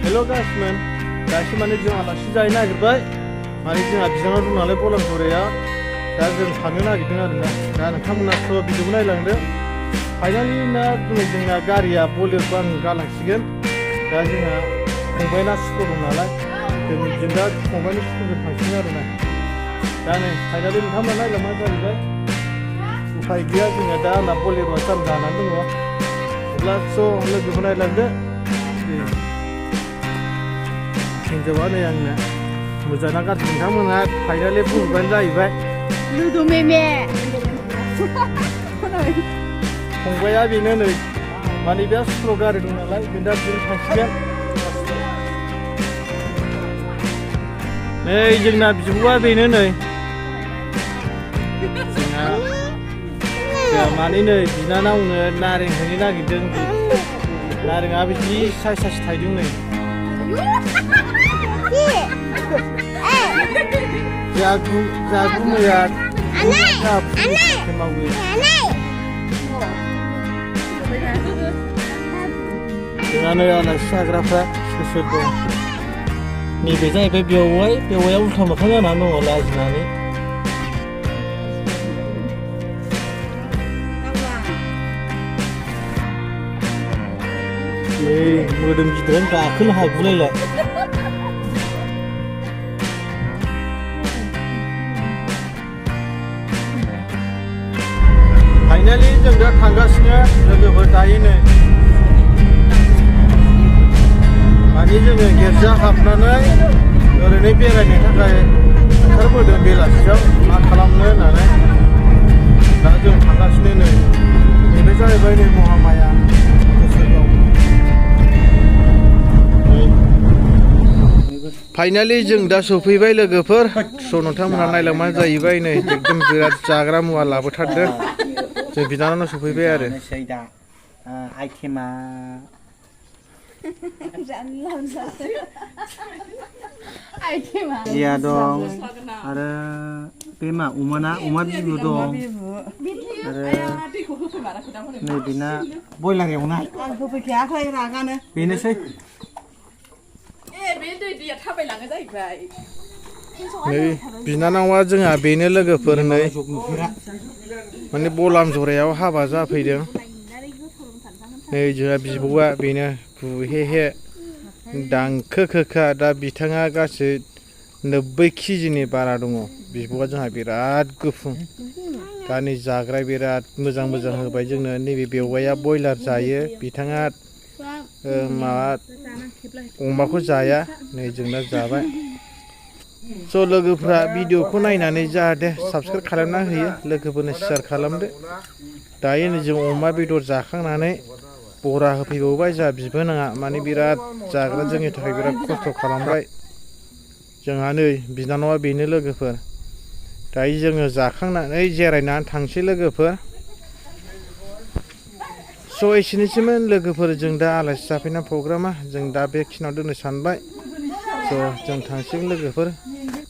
Hello guys man, dashi mane जों आलासि जाहैनो नागिरबाय माने जोंहा बिनानाव दं नालाय बलामजरायाव दा जों थांनो नागिरदों आरोना दा नोंथांमोनाथ' भिडिअखौ नायलांदो फाइनालि ना दिनै जोंना गारिया बलेरखौ आं गालांसिगोन दा जोंहा फंबायना स्कुल दं नालाय जों दा फंबायनि स्कुलजों थांसिगोन आरोना दा नै फाइनालि नोंथांमोना नायलांबाय जाहैबाय उफाय गैया जोंहा दा आंना बलेरआ जाम जानानै दङ अब्ला स' लोगोखौ नायलांदो हिन्जावा नै आंना मोजाङा गाज्रि नोंथांमोना फाइनालि बुंबानो जाहैबाय लुदु मेमे फंबाया बेनो नै माने बे स्कुलाव गारि दं नालाय बेनो दा बिदिनो थांसिगोन नै जोंना बिब'आ बेनो नै जोंहा माने नै बिनानावनो नारें होनो नागिरदों नारेंआबो जि साइस थाइदों नै जागु मैया मावो जोंहा नै आलासि जाग्राफ्रा सोर दं नैबे जाहैबाय बेवाया उल्था मोखां जानानै दङ लाजिनानै नै मोदोम गिदिरानो गाखोनो हागुलायला फाइनालि जों दा थांगासिनो लोगोफोर दायो नै माने जोङो गिर्जा हाबनानै ओरैनो बेरायनो थाखाय ओंखारबोदों बेलासियाव मा खालामनो होननानै दा जों थांगासिनो नै बेनो जाहैबाय नै महामाया फाइनालि जों दा सफैबाय लोगोफोर स' नोंथांमोना नायलांबानो जाहैबाय नै एकदम बिराद जाग्रा मुवा लाबोथारदों जों बिनानावनाव सफैबाय आरो आइटेमा जिया दं आरो बे मा अमा बिबु दं आरो नै बेना बयलार एवनाय बेनोसै नै बिनानावा जोंहा बेनो लोगोफोर नै माने बलामजरायाव हाबा जाफैदों नै जोंहा बिब'आ बेनो गुहेहे दांखोखा दा बिथाङा गासै 90 केजिनि बारा दङ बिब'आ जोंहा बिराद गुफुं दा नै जाग्रा बिराद मोजां होबाय जोंनो नैबे बेवाया बयलार जायो बिथाङा माबा अमाखौ जाया नै जोंना जाबाय स' लोगोफ्रा भिडिअखौ नायनानै जाहाथे साबस्क्राइब खालामना होयो लोगोफोरनो शेयार खालामदो दायो नै जों अमा बेदर जाखांनानै बरा होफैबावबाय जोंहा बिबोनाङा माने बिराद जाग्रा जोंनि थाखाय बिराद खस्थ' खालामबाय जोंहा नै बिनानावा बेनो लोगोफोर दायो जोङो जाखांनानै जिरायनानै थांसै लोगोफोर स' एसेनोसैमोन लोगोफोर जों दा आलासि जाफैनाय प्रग्रामा जों दा बेखिनियाव दोननो सानबाय स' जों थांसिगोन लोगोफोर